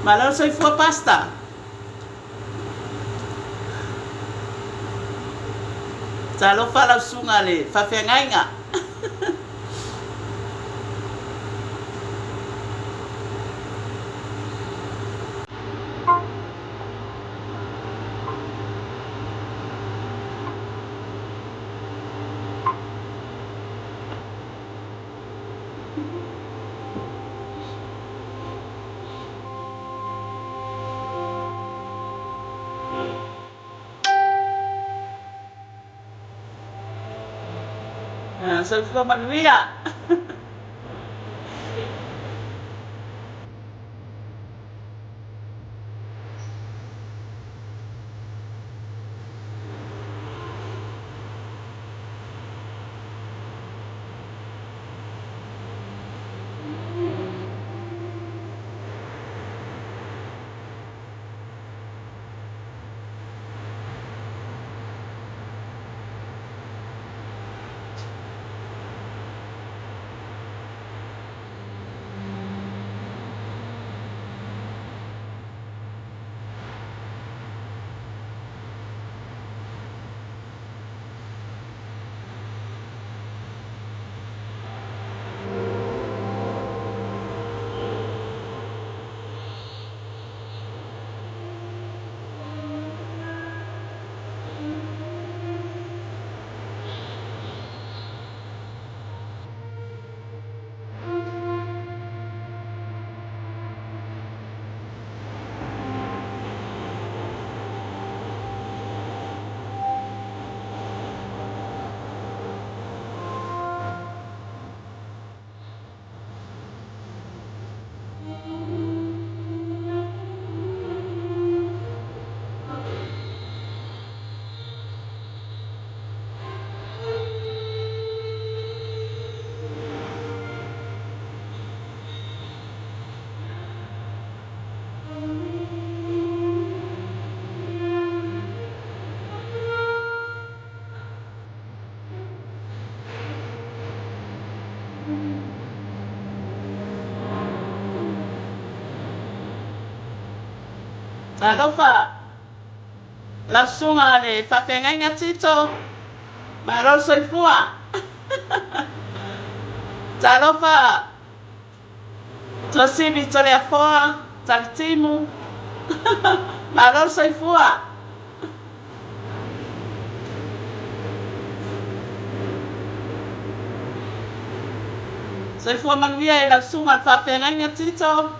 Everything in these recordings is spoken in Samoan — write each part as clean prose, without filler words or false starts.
Malo le soifua Pastor. Talofa lau susuga le faafeagaiga. Soifua manuia. Talofa lau susuga le faafeagaiga Tito. Malo le soifua. Talofa Tuasivi Toleafoa Takitimu. Malo le soifua. Soifua manuia e lau susuga le faafeagaiga Tito.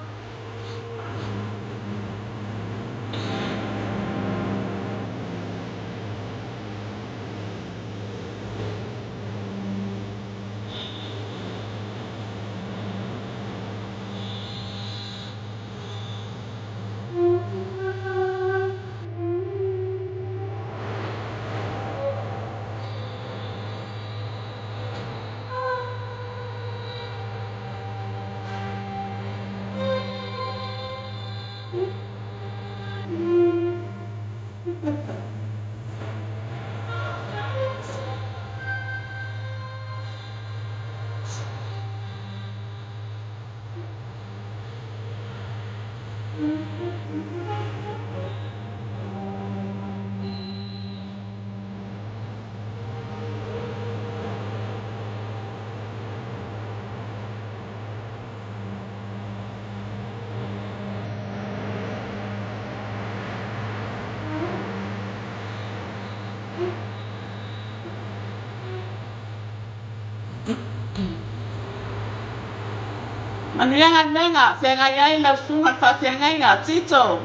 Manuia galuega, feagai ai lau susuga le faafeagaiga, Tito.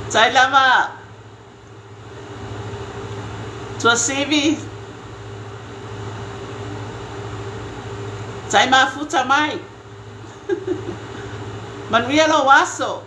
Sai lava Tuasivi. Tai mafuta mai. Manuia lou aso.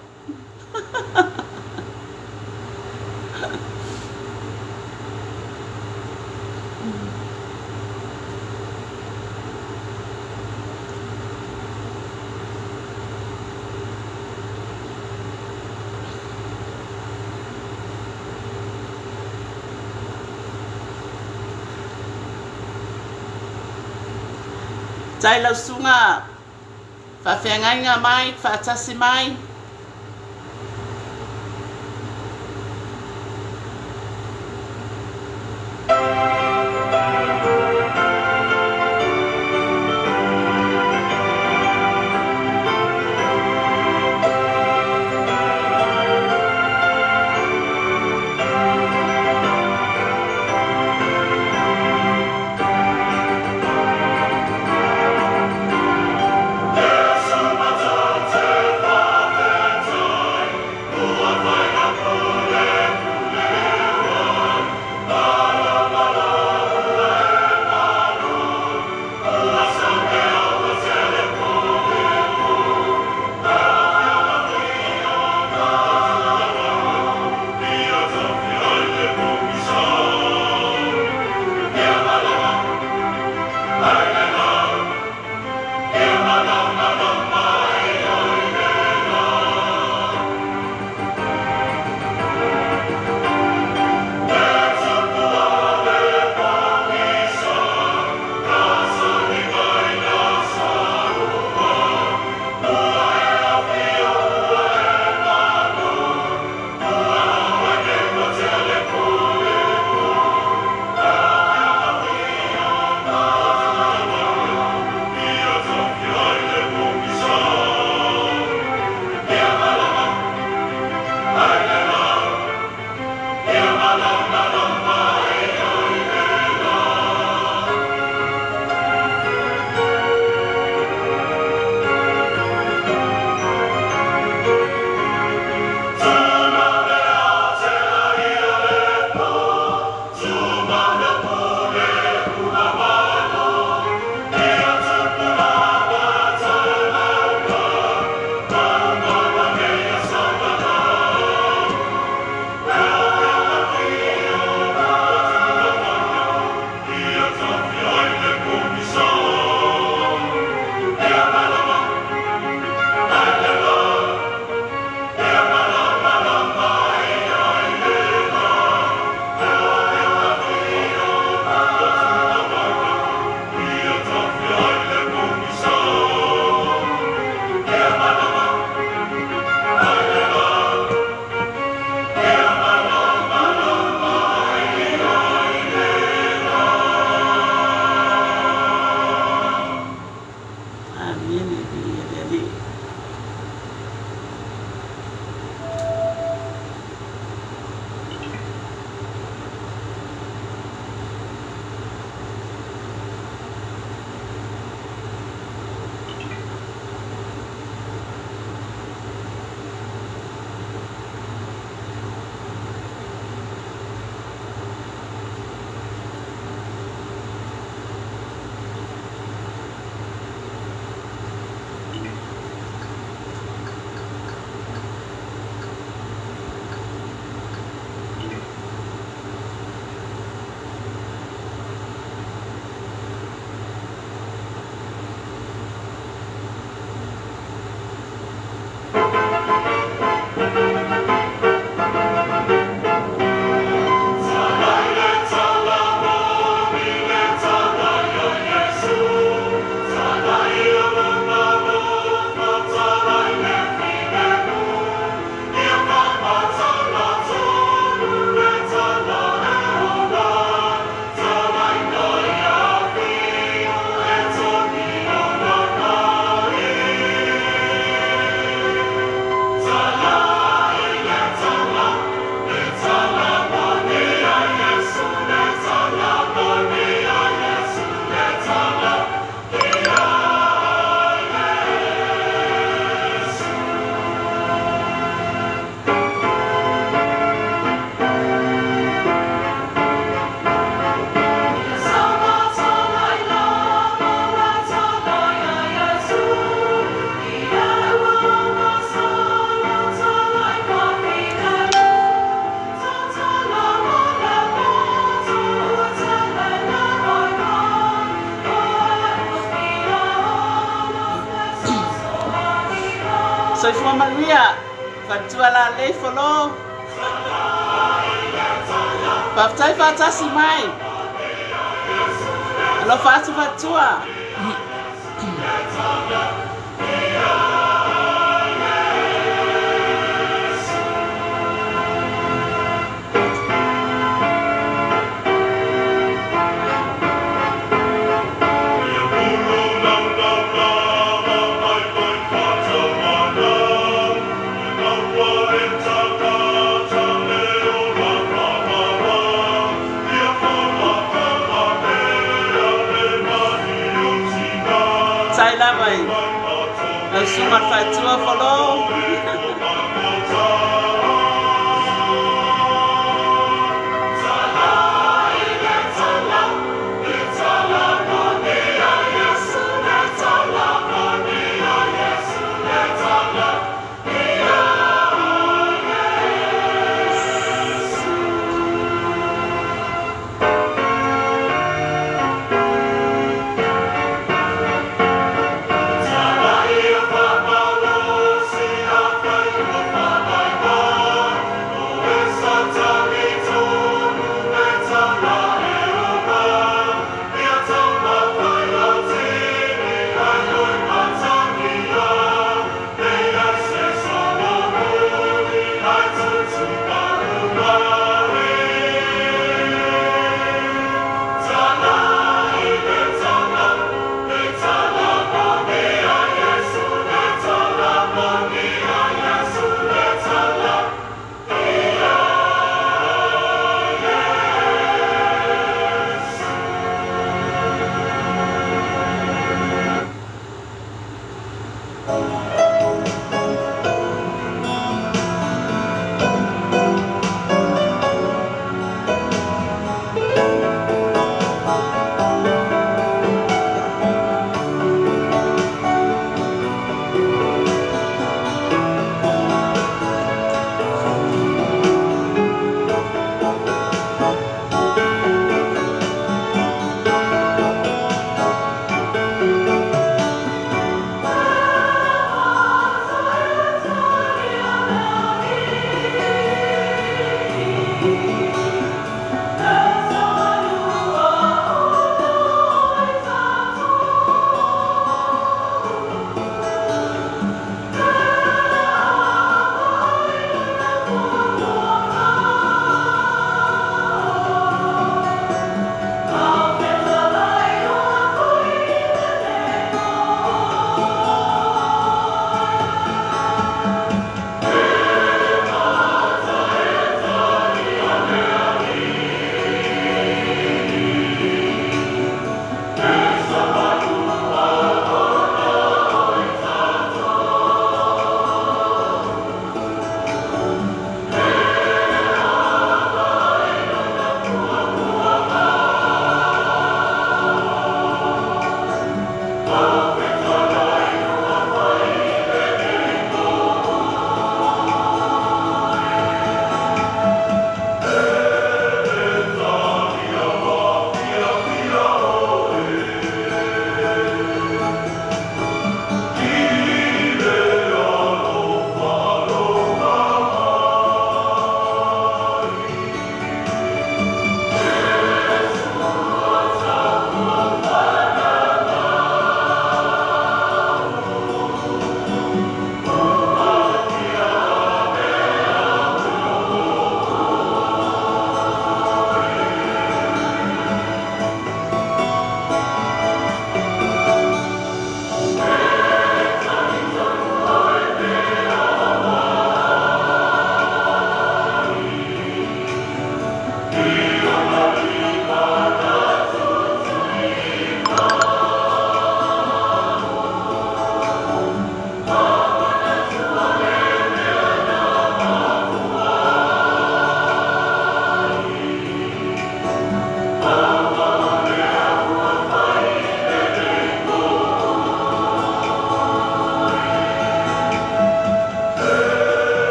Tai lau susuga faafeagaiga mai faatasi mai. Soifua manuia. Faletua lalelei Folo. Faafetai faatasi mai. Alofa atu faletua. Sai lava i lau susuga i le faletua Folo.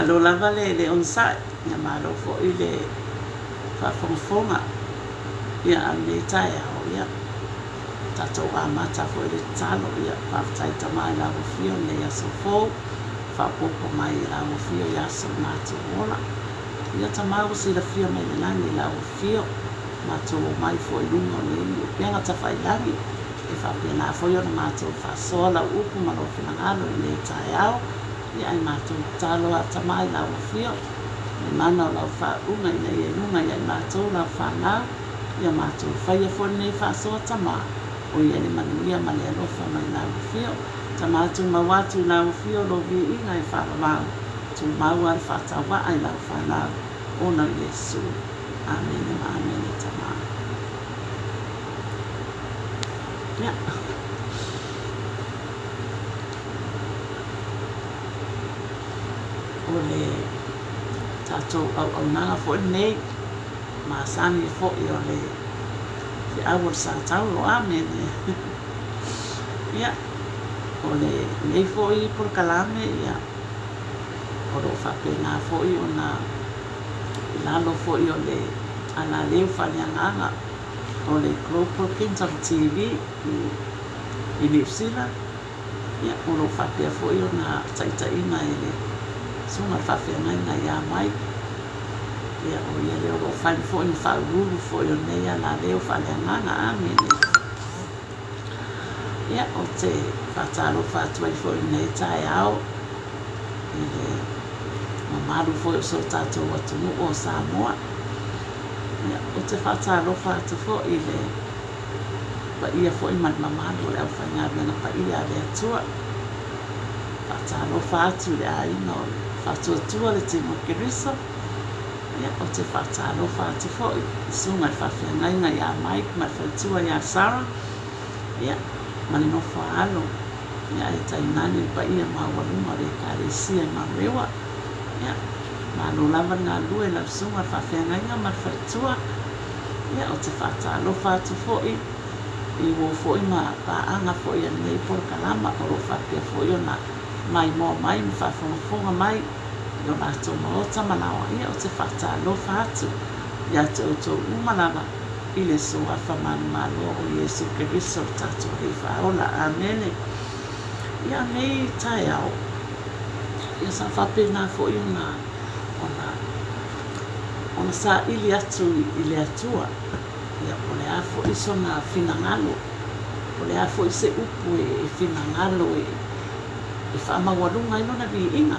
Malo lava le le onosai, ia malo foi le faafogafoga ia a lenei taeao, ia tatou amata foi le tatalo, ia faafetai Tama i lau Afio i lenei aso fou, faaopoopo mai i lau Afio i aso o matou ola. Ia Tama ua silafia mai le lagi i lau Afio, matou omai foi i luga o nei upega tafailagi, E faapena foi ona matou faasoa lau upu ma lou finagalo i lenei taeao, ia ae matou tatalo a Tama i lau Afio, le mana o lau faauuga ina ia i luga ia i matou lau fanau, ia matou faia foi lenei faasoa Tama, o i ai le manuia ma le alofa mai lau Afio. Tama tumau atu i lau Afio lou viiga e faavavau, tumau a le faatauvaa i lau fanau, ona o Iesu. Amene ma amene Tama. Ia. O le tatou auaunaga foi lenei, masani foi o le feau o le Sataulo. Amene. Ia, o lenei foi polokalame, ia, o lo o faapena foi ona i lalo foi o le alaleu faaleagaga o le Global Kingdom TV i Niu Sila, ia, o lo o faapea foi ona taitaiina e le Susuga i le Faafeagaiga ia Mike, ia, o ia lea o lo o fai foi ma faauluulu foi o lenei alaleu faaleagaga. Amene. Ia, ou te faatalofa atu ai foi i lenei taeao i le mamalu foi o so tatou atunuu o Samoa. Ia, ou te faatalofa atu foi i le paia foi ma le mamalu o le aufaigaluega paia a le Atua. Faatalofa atu i le aiga o le Faatuatua le Tino Keriso. Ia, ou te faatalofa atu foi i Susuga i le Faafeagaiga ia Mike ma le faletua ia Sarah, ia, ma le nofo a alo, ia, ae tainane le paia maualuga o le Ekalesia i Manurewa. Ia, malo lava le galulue i lau Susuga i le Faafeagaiga ma le faletua. Ia, ou te faatalofa atu foi i uo foi ma paaga foi a lenei polokalama o lo o faapea foi ona maimoa mai ma faafogafoga mai i o latou maota ma laoa, ia ou te faatalofa atu ia te outou uma lava i le Suafa manumalo o Iesu Keriso lo tatou Alii Faaola. Amene. Ia nei taeao, ia sa faapena foi ona, ona, ona saili atu i le Atua, ia po o le a foi sona finagalo, po o le a foi se upu e finagalo e, e faamaualuga ai lona viiga,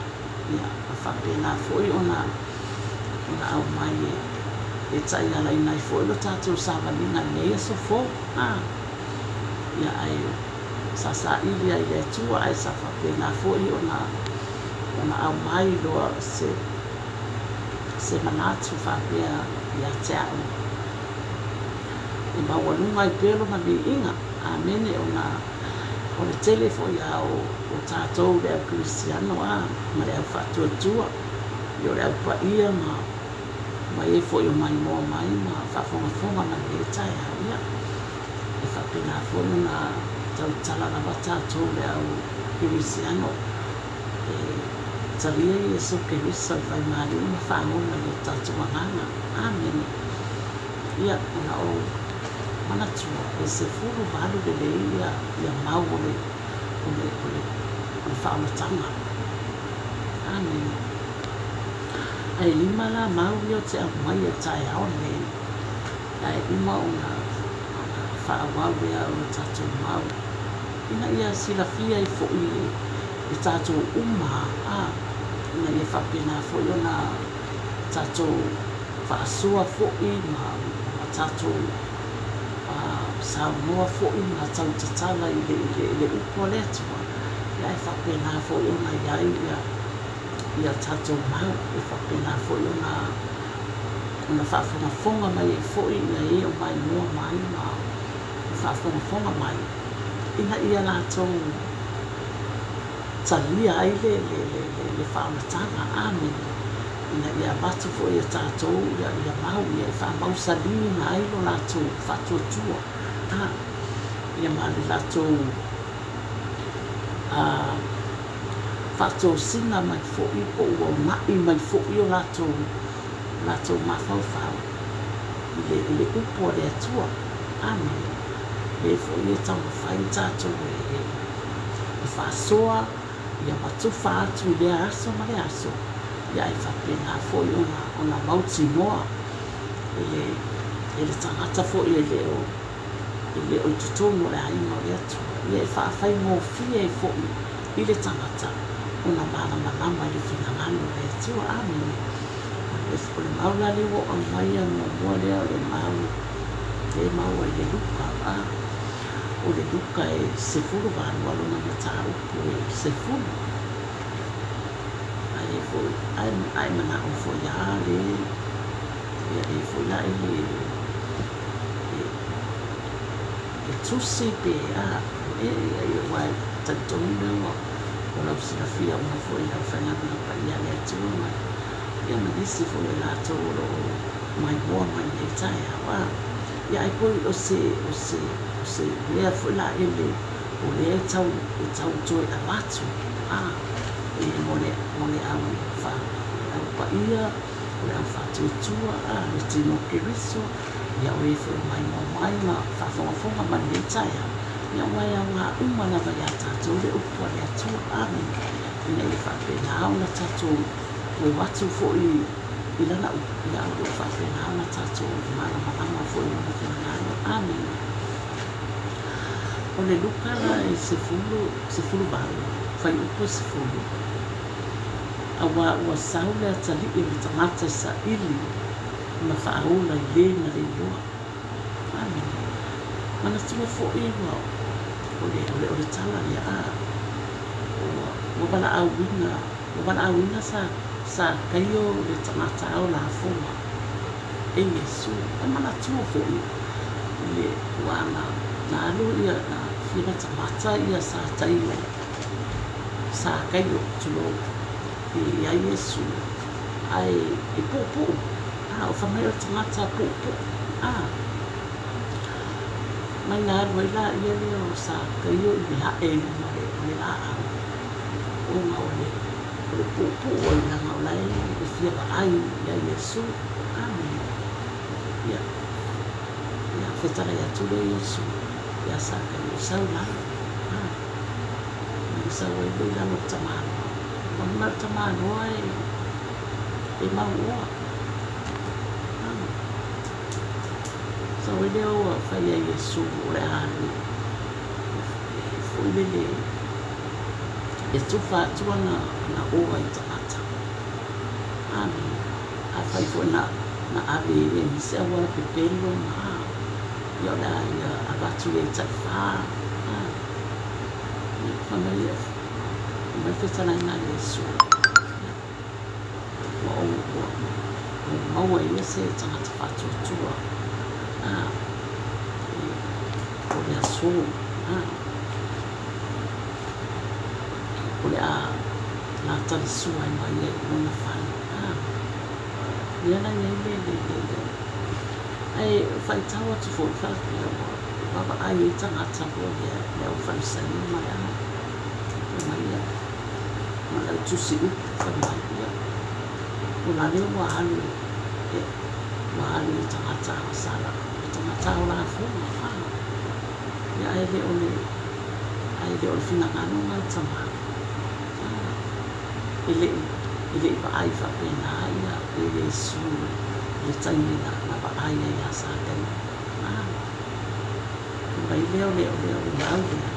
ia, ma faapena foi ona, ona aumai e, e taialaina ai foi lo tatou savaliga i lenei aso fou. A, ia, ae sa saili ai i le Atua, ae sa faapena foi ona, ona aumai loa se, se manatu faapea ia te au e maualuga ai pea lona viiga. Amene. Ona O le tele foi lava o tatou le au kerisiano a ma le au faatuatua, ia o le au paia ma ma e foi o maimoa mai ma faafogafoga mai i lenei taeao, ia e faapena foi ona tautala lava tatou le au kerisiano e talia Iesu Keriso e faimaliu ma fagola i o tatou agaga. Amene. Ia, ona ou manatua e 18 lelei ia ia mau o le o le o le o le faaolataga. Amene. Ae lima la mau ia o te aumai e taeao lenei, ae uma ona ona faaauau lea o le tatou mau ina ia silafia ai foi e e tatou uma a ina ia faapena foi ona tatou faasoa foi ma ma tatou saunoa foi ma tau tatala i le, i le, i le upu a le Atua, ia ae faapena foi ona i ai ia, ia tatou mau, e faapena foi ona, ona faafogafoga mai ai foi ia e o maimoa mai ma faafogafoga mai, ina ia latou talia ai le, le, le, le, le faaolataga. Amene. Ina ia avatu foi e tatou ia, ia mau ia e faamausaliina ai lo latou faatuatua, a, ia ma le latou a, faatosina mai foi po ua una'i mai foi o latou latou mafaufau i le i le upu a le Atua. Amene. O lea foi e taumafai tatou e e faasoa ia ma tufa atu i lea aso ma lea aso, ia ae faapena foi ona ona mautinoa e le e le tagata foi e le o e le o i totonu o le aiga o le Atua, ia e faafaigofie ai foi i le tagata ona malamalama i le finagalo o le Atua. Amene. O le mau la lea ua ou aumaia muamua lea o le mau lea e maua i le Luka, a, o le Luka e 18 a lona mataupu e 10. Ae foi, ae, ae manao foi lava le, ia e foi la e le, e tusi pe a, e, e, aua e talitonu lea ua, ua lau silafia uma foi e le aufaigaluega paia a le Atua ma, ia ma nisi foi o i latou o lo o maimoa mai i lenei taeao. A, ia ai poi o se, o se, o se mea foi la ele o lea e tau, e tau toe avatu, a, e mo le, mo le au fa, le au paia, o le au faatuatua, a, le tino o Keriso, ia o e foi o maimoa mai ma faafogafoga mai i lenei taeao, ia aua e aoga uma lava iā tatou le upu a le Atua. Amene. Ina ia faapena ona tatou o atu foi i Lana upu, ia o lo o faapena ona tatou malamalama foi i Lona finagalo. Amene. O le Luka la e 10, 18, fuaiupu e 10, Auā ua sau le atalii o le tagata e saili ma faaola i le na le iloa. Amene. Manatua foi ua o le, o le, o le tala lea, a, ua, ua valaauina, ua valaauina sa, Sakaio le tagata ao lafoga e Iesu. E manatua foi i le wā na, na alu ia, na fia matamata ia Sataio, Sakaio, tulou, i a Iesu, ae e puupuu, a, o fai mai o le tagata puupuu, a. Mai na alu ai laia lea o Sakaio i le ae i luga o le laau, ona o le o le puupuu ai leaga o la e fia vaai ia Iesu. Amene. Ia, ia fetalai atu lea Iesu ia Sakaio, sau i lalo. A, na sau ai lea i lalo o le tamaloa. Ua mai o le tamaloa e, e mauoa. A, sau ai lea ua fai ia Iesu o le a alu e foi lele e tufa atu ana oa i tagata. Amene. Afai foi na, na ave e ia i nisi auala pepelo ma a, ia o le a ia avatu ia i taifa. A, ia, fai mai ia, fai mai le fetalaiga a Iesu, ia, ua ou, ua, ua maua e ia se tagata faatuatua, a, e, o le aso, a. O le a latalisua ai ma ia i lona fale. A, lea la i ai le, le, le, le. Ae faitau atu foi faapea ua vaavaai ai tagata foi lea, le au Farisaio ma le a, fai mai ia, ma le au tusi upu fai mai ia, o la lea ua alu e, ua alu i le tagata agasala, le tagata ao lafoga, a. Ia ae le o le ae le o le finagalo na o tama. A, e le i e le i vaai faapena ia e Iesu i le taimi na na vaai ai ia Sakaia. A, fai mai lea o le o le o le mau lea,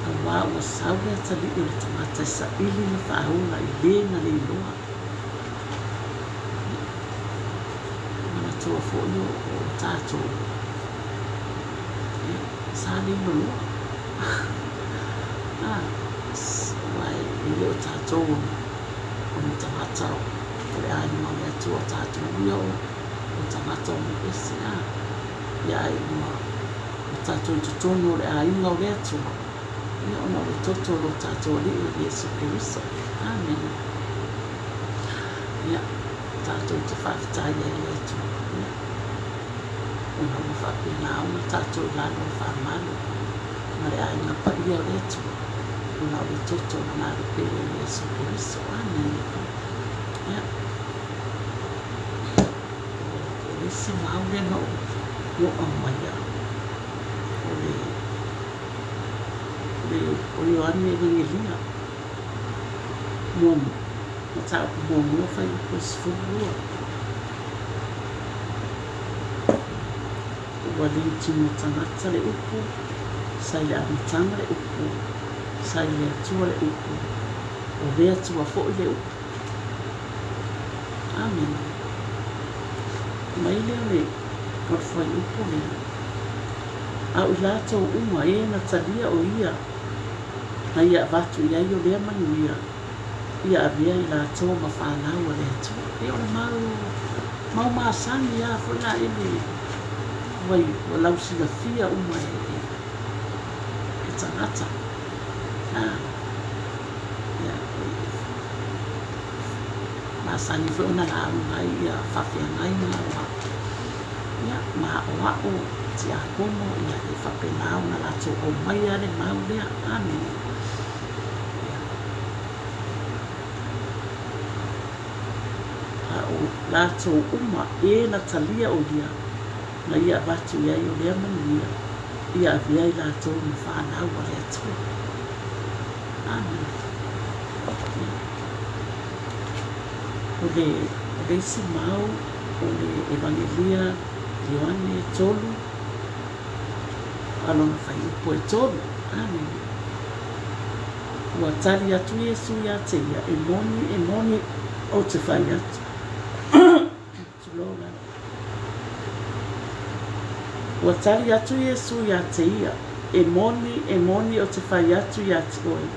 auā ua sau le atalii o le tagata e saili ma faaola i le na le iloa. Ia, manatua foi o o tatou Ia, sa lilo loa. A, aua e le o tatou o ni tagata o le aiga o le Atua, o tatou ia o tagata o nuu ese, a. Ia, ae ua tatou i totonu o le aiga o le Atua, ia ona o le toto o lo tatou Alii o Iesu Keriso. Amene. Ia, tatou te faafetai ai i le Atua. Ia. Ona ua faapena ona tatou i lalo o le faamalu ma le aiga paia o le Atua. Ona o le toto o Lona Alu Pele o Iesu Keriso. Amene. Ia. O le isi mau lea na ou na ou aumaia, o le le o Ioane Evagelia, muamua, mataupu muamua fuaiupu e 12. Ua le tino tagata le upu, sa i le amataga le upu, sa i le Atua le upu, o le Atua foi le upu. Amene. Mai lea o le o le fuaiupu lea. A o i latou uma e na talia o ia, na ia avatu i ai o lea manuia, ia avea i latou ma fanau a le Atua. E o le mau, mau masani lava foi la ele ua, ua lausilafia uma e, e, e tagata. A, ia, e, masani foi ona lauga ai ia faafeagaiga ma, ia, ma aʻoaʻo tiakono, ia, e faapena ona latou aumaia le mau lea. Amene. Ia. A o latou uma e na talia o ia, na ia avatu i ai o lea manuia, ia avea i latou ma fanau a le Atua. Amene. Ia. O le, o le isi mau, o le Evagelia Ioane 3, a lona fuaiupu e 3. Amene. Ua tali atu Iesu iā te ia, E moni, e moni, ou te fai atu. Tulou lava. Ua tali atu Iesu iā te ia, E moni, e moni, ou te fai atu iā te oe,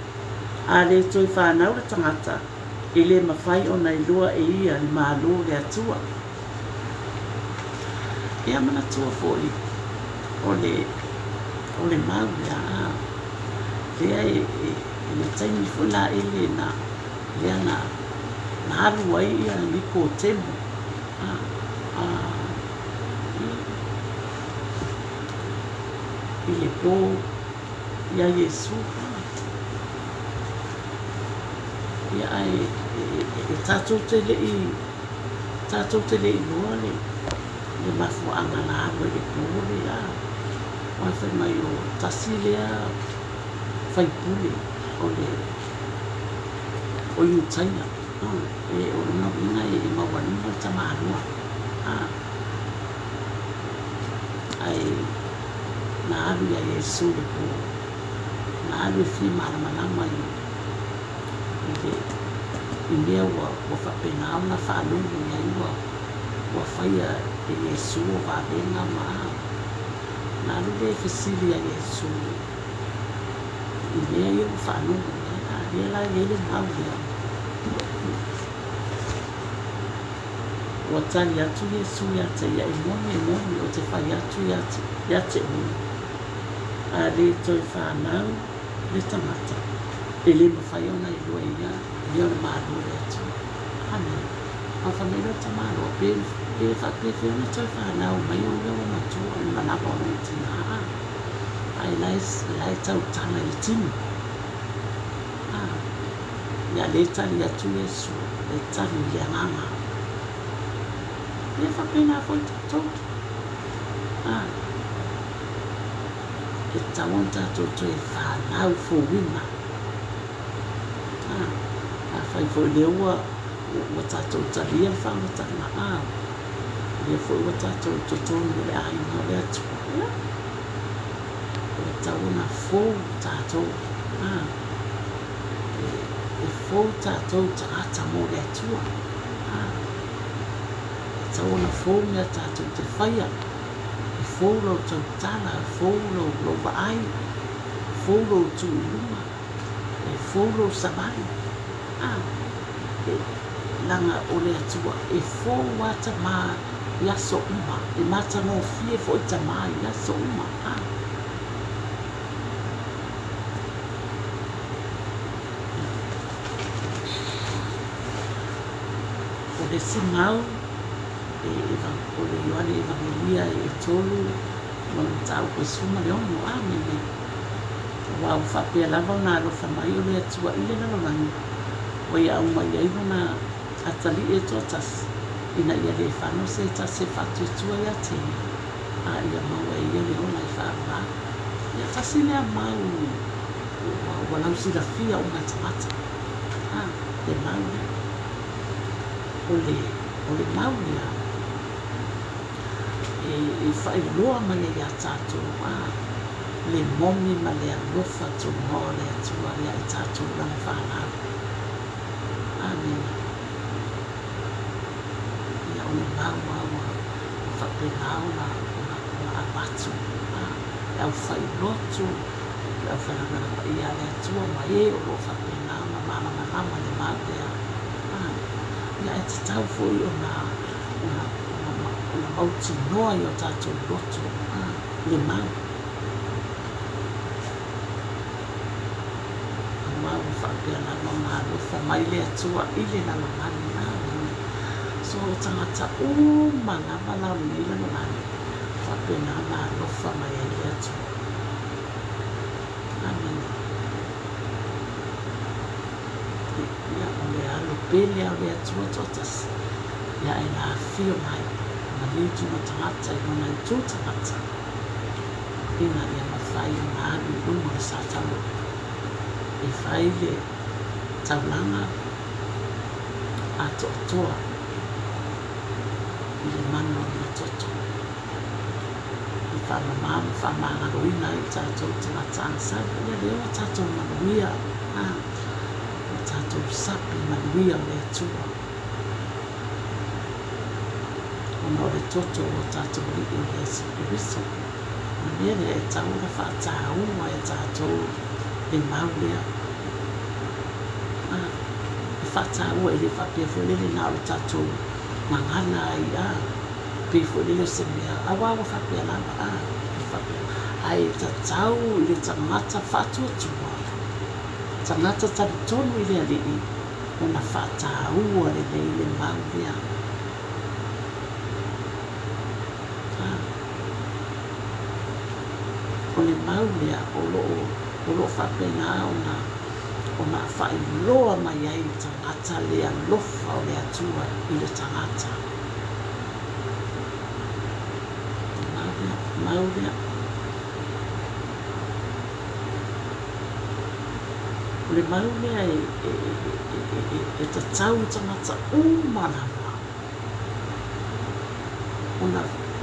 a le toe whanau le tangata, e le mawhai ona iloa e ia le Malo o le Atua. Ia manatua foi, o le, o le mau lea, a, lea e, e, i le taimi foi la ele na, lea na, na alu ai ia Nikotemo, a, a, i, i le pō iā Iesu, a. Ia ae, e, e, e tātou te le'i, tātou te le iloa le, le mafuaaga na alu ai le pō lea, aua fai mai o tasi lea faipule o le o Iutaia, e o lona uiga e maualuga le tamāloa, ae na alu iā Iesu i le pō, na alu e fia malamalama i i le i mea ua ua faapena ona faalogo i ai ua ua faia e Iesu o vavega ma a. Na alu lea e fesili iā Iesu i mea ia ua faalogo i ai, a lea la e i ai le mau lea. Ua tali atu Iesu iā te ia, E moni, e moni, ou te fai atu iā te, iā te oe, a le toe whanau le tangata, e le mawhai ona iloa e ia mea o le Malo o le Atua. Amene. A fai mai loa le tamaloa, pe, pe faapefea ona toe whanau mai o ia ua matua i le manawa o lona tina, a, ae la e, la e tautala i le tino. A, ia lea e tali atu Iesu, e tali i le agaga. Ia faapena foi tatou. A, e tatau ona tatou toe fanau fouina. A, afai foi o lea ua, ua tatou talia le faaolataga, a, lea foi ua tatou i totonu o le aiga o le Atua, ia, ua tatau ona fou tatou, a, e, e fou tatou tagata mo le Atua, a, e tatau ona fou mea tatou te faia, e fou lou tautala, e fou lou, lou vaai, fou lou tu i luma, e fou lou savali. A, e, leaga o le Atua, e fou lava tama i aso uma, e matagofie foi tama i aso uma. A. O le isi mau, e, o le Ioane Evagelia e 3 ma le mataupu e 16, amene. Aua ua faapea lava ona alofa mai o le Atua i le lalolagi, ua ia aumai ai Lona atalii e toatasi, ina ia le fano se tasi e faatuatua ia te ia, a ia maua e ia le ola e faavavau. Ia tasi lea mau ua, ua lausilafia uma e tagata, a, le mau lea. O le, o le mau lea e, e faailoa mai ai iā tatou, a, le moni ma le alofa tunoa o le Atua ia i tatou lana fanau. Amene. Ia o le mau lava ua faapena ona ona avatu a le aufailotu, le aufaigaluega paia a le Atua ma e o lo o faapena ona malamalama i le mau lea. A, ia ae tatau foi ona ona ona mautinoa i o tatou loto a le mau. Aua ua faapea lava ona alofa mai le Atua i le lalolagi. Amene. So o tagata uma lava la o lenei lalolagi, ua faapena ona alofa mai ai le Atua. Amene. Ia, o le Alo pele lava o le Atua toatasi, ia ae na afio mai, maliu tino tagata i lona itu tagata. Ina ia mafai ona alu i luma o le Satalo e fai le taulaga atoatoa i le mana o lona toto e faamama ma faamagaloina ai i tatou tagata agasala. Ia lea ua tatou manuia, ua tatou sapi manuia o le Atua. Ona o le toto o lo tatou Alii o Iesu Keriso. O le mea lea e tatau ona faataua e tatou le mau lea. A, e faataua e le faapea foi lele na o le tatou gagana ai a, pei foi lele o se mea aua ua faapea lava a, e faapea, ae tatau i le tagata faatuatua, tagata talitonu i le Alii, ona faataua lelei le mau lea. A, o le mau lea o lo o, o lo o faapena ona, ona faailoa mai ai i tagata le alofa o le Atua i le tagata. Mau lea, mau lea. O le mau lea e tatau i tagata uma lava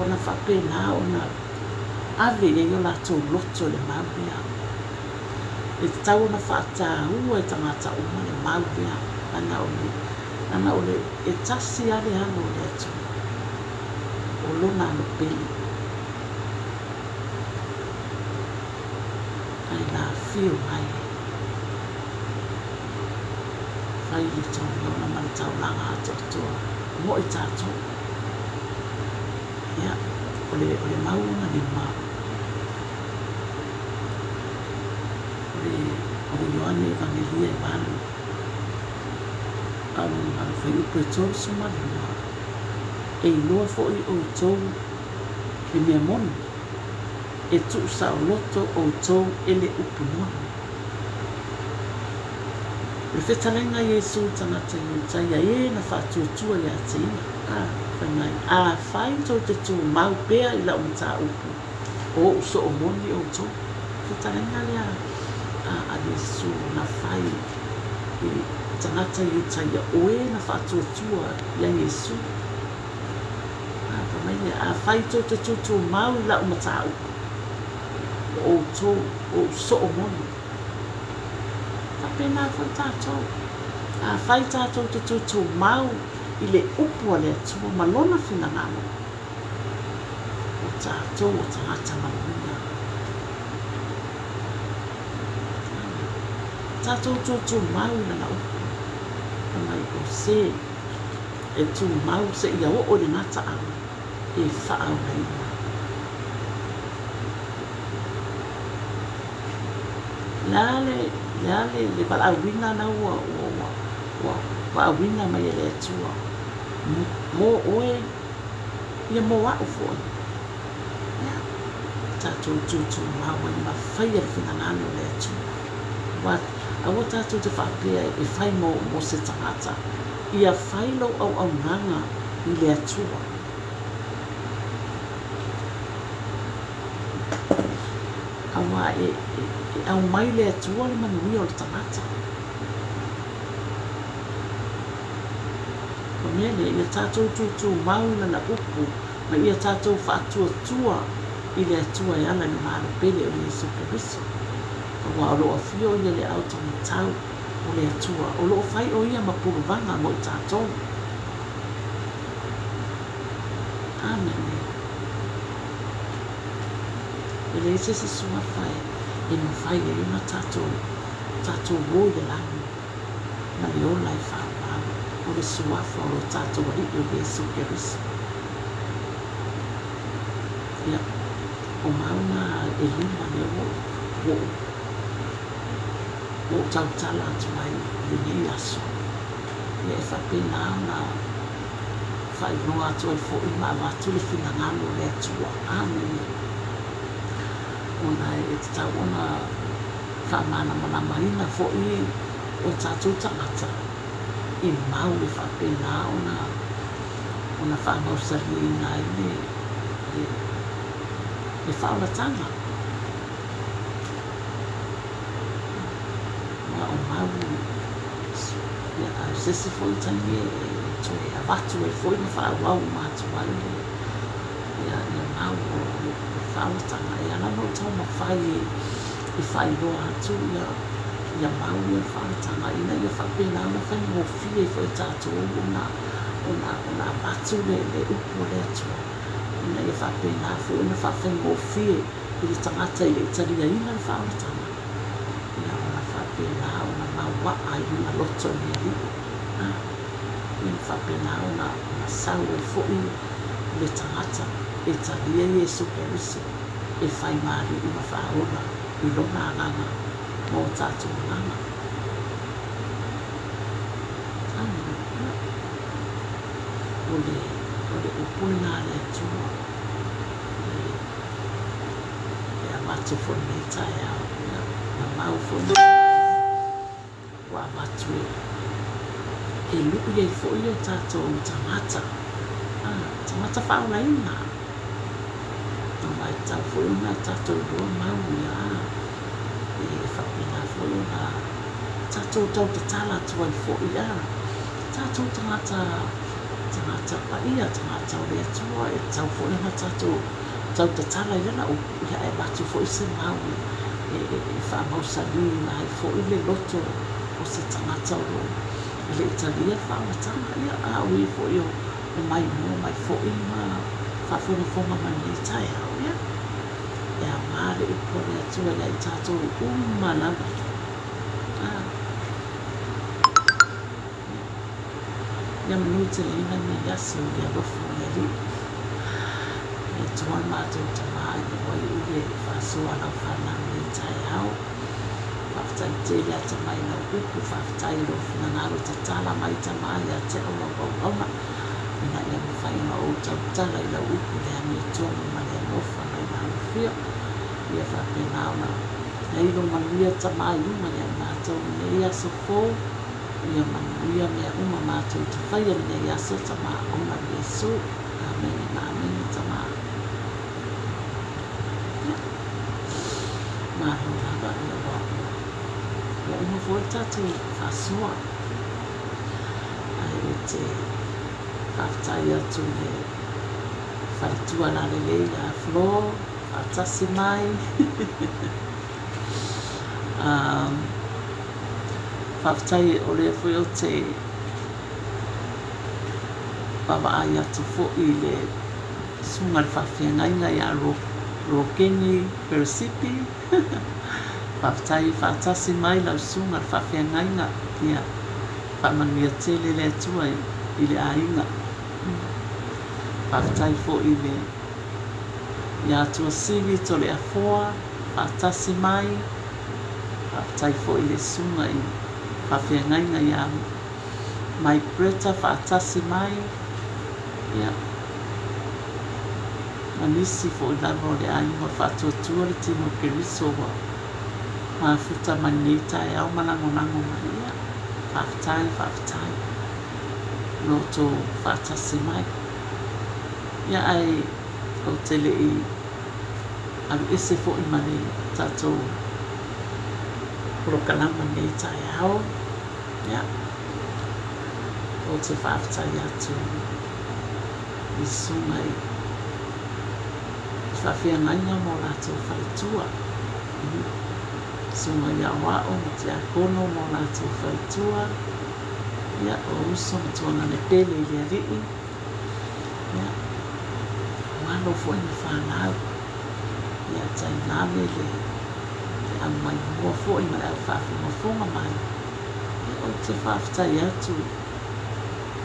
ona faapena ona ave i ai o latou loto i le mau lea. E tatau ona faataua e tagata uma le mau lea, leaga o le, e tasi lava le alo o le Atua, o Lona alo pele. Ae na afio mai e fai le taulaga ma le taulaga atoatoa mo i tatou. Ia, o le, o le mau ona lima, o le, o le Ioane Evagelia e 8, a o lona fuaiupu e 32, e iloa foi outou le mea moni, e tuusaoloto outou e le upu moni. O le fetalaiga a Iesu i tagata Iutaia e na faatuatua ia te ia, a, fai mai, Afai tou te tumau pea i lau mataupu, o ou soo moni outou. Fetalaiga lea a, a Iesu na fai i tagata Iutaia o e na faatuatua ia Iesu. A, fai mai lea, Afai tou te tūtūmau i lau mataupu, o outou, o ou soo moni. Faapena foi tatou. Afai tatou te tūtūmau i le upu a le Atua ma Lona finagalo, o tatou o tagata manuia. Tatou tūtūmau i Lana upu, fai mai o se e tumau seia oo i le gataaga e faaolaina. Le a le, le a le, le valaauina na ua, ua, ua, ua valaauina mai e le Atua mo oe, ia mo a'u foi. Ia, tatou tutumau ai ma faia le finagalo o le Atua. Aua, aua tatou te faapea e fai mo, mo se tagata. Ia fai lou auaunaga i le Atua. Aua e, e, e aumai le Atua le manuia o le tagata. O le mea lea, ia tatou tutumau i Lana upu ma ia tatou faatuatua i le Atua e ala i Lona Alo pele o Iesu Keriso. Aua o lo o afio Ia i le ao taumatau o le Atua, o lo o fai o Ia ma puluvaga mo i tatou. Amene. E leai se isi suafa e mafai ai ona tatou, tatou o i le lagi ma le ola e faaauau, o le suafa o lo tatou Alii o Iesu Keriso. Ia, o mau na e lima lea ua ou, ua ou tautala atu ai i lenei aso. Ia e faapena ona faailoa atu ai foi ma avatu le finagalo o le Atua. Amene. Ona e tatau ona faamalamalamaina foi o tatou tagata i mau e faapena ona ona faamausalīina ai le le le faaolataga. Aua o mau ia a o se isi foi taimi e toe avatu ai foi ma faaauau uma atu ai le ia ia mau o le faaolataga e ala ona ou taumafai e faailoa atu ia ia mau ia o le faaolataga ina ia faapena ona faigofie ai foi e tatou ona ona ona avatu le le upu a le Atua ina ia faapena foi ona faafaigofie i le tagata e le i taliaina le faaolataga ia ona faapena ona mauaa ai lona loto i le Alii. A, ia faapena ona ona sau ai foi le tagata e talia Iesu Keriso e fai ma Alii ma Faaola i lona agaga ma o tatou agaga. Amene. Ia, o le, o le upu lena a le Atua e, e avatu foi i lenei taeao, ia, na mau foi ua avatu e, e luʻi ai foi o tatou tagata, a, tagata faaolaina. Aua e tatau foi ona tatou iloa mau ia, a, e faapena foi ona tatou tau tatala atu ai foi, a, tatou tagata, tagata paia, tagata o le Atua, e tatau foi ona tatou tau tatala i lana upu, ia ae avatu foi se mau e, e, e faamausaliina ai foi le loto o se tagata o lo o e le i talia le faaolataga. Ia, a o e foi o, o maimoa mai foi ma faafogafoga mai lenei taeao, ia, e aoga le upu a le Atua ia i tatou uma lava. A. Ia manu teleina lenei aso i le alofa o le Alii. Le Atua le matou Tama ina ua iu le faasoa a lau fanau i lenei taeao. Faafetai tele atamai i lau upu, faafetai i lou finagalo tatala mai Tama ia te au lau auauna, ina ia mafai ona ou tautala i lau upu i le amiotonu ma le alofa ma le maalofia. Ia faapena ona i ai lou manuia Tama i luga ia i matou i lenei aso fou. Ia manuia mea uma matou te faia i lenei aso Tama ona o Iesu. Amene ma amene Tama. Ia. Malo lava ia ua ua ua uma foi le tatou faasoa. Ae ou te faafetai atu i le faletua lalelei ia Flo faatasi mai. Um, Faafetai o lea foi ou te vaavaai atu foi i le susuga i le faafeagaiga ia Rokeni Peresipi. Faafetai faatasi mai lau susuga i le faafeagaiga. Ia faamanuia tele le Atua i le aiga. Faafetai foi i le ia Tuasivi Toleafoa faatasi mai. Faafetai foi i le susuga i faafeagaiga ia Mike Bretta faatasi mai. Ia. Ma nisi foi lava o le aiga o le Faatuatua le Tino o Keriso ua mafuta mai lenei taeao ma lagolago mai. Ia, faafetai, faafetai lo outou faatasi mai. Ia, ae ou te le i alu ese foi ma le tatou polokalama i lenei taeao, ia, ou te faafetai atu i susuga i faafeagaiga ma o latou faletua, susuga i aoao ma tiakono ma o latou faletua, ia, o uso ma tuagana pele i le Alii, ia, o alo foi ma fanau, ia, tainane le au maimoa foi ma le au faafogafoga mai, ia, ou te faafetai atu i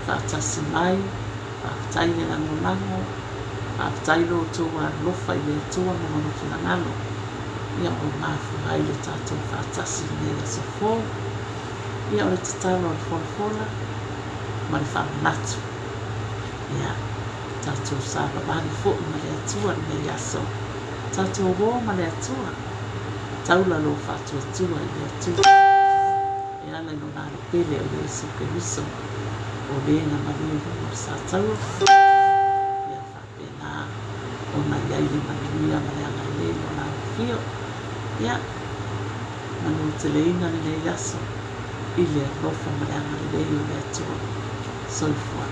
faatasi mai, faafetai le lagolago, faafetai lo outou alolofa i le Atua ma Lona finagalo, ia ua mafua ai le tatou faatasi i lenei aso fou. Ia o le tatalo a le folafola ma le faamanatu, ia tatou savavali foi ma le Atua i lenei aso, tatou o ma le Atua, taula lou faatuatua i le Atua. E ala i Lona Alo pele o Iesu Keriso, o Le na maliu i luga o le sataua, ia faapena ona i ai le manuia ma le agalelei i Lona alofio. Ia, manuteleina lenei aso i le alofa ma le agalelei o le Atua. Soifua.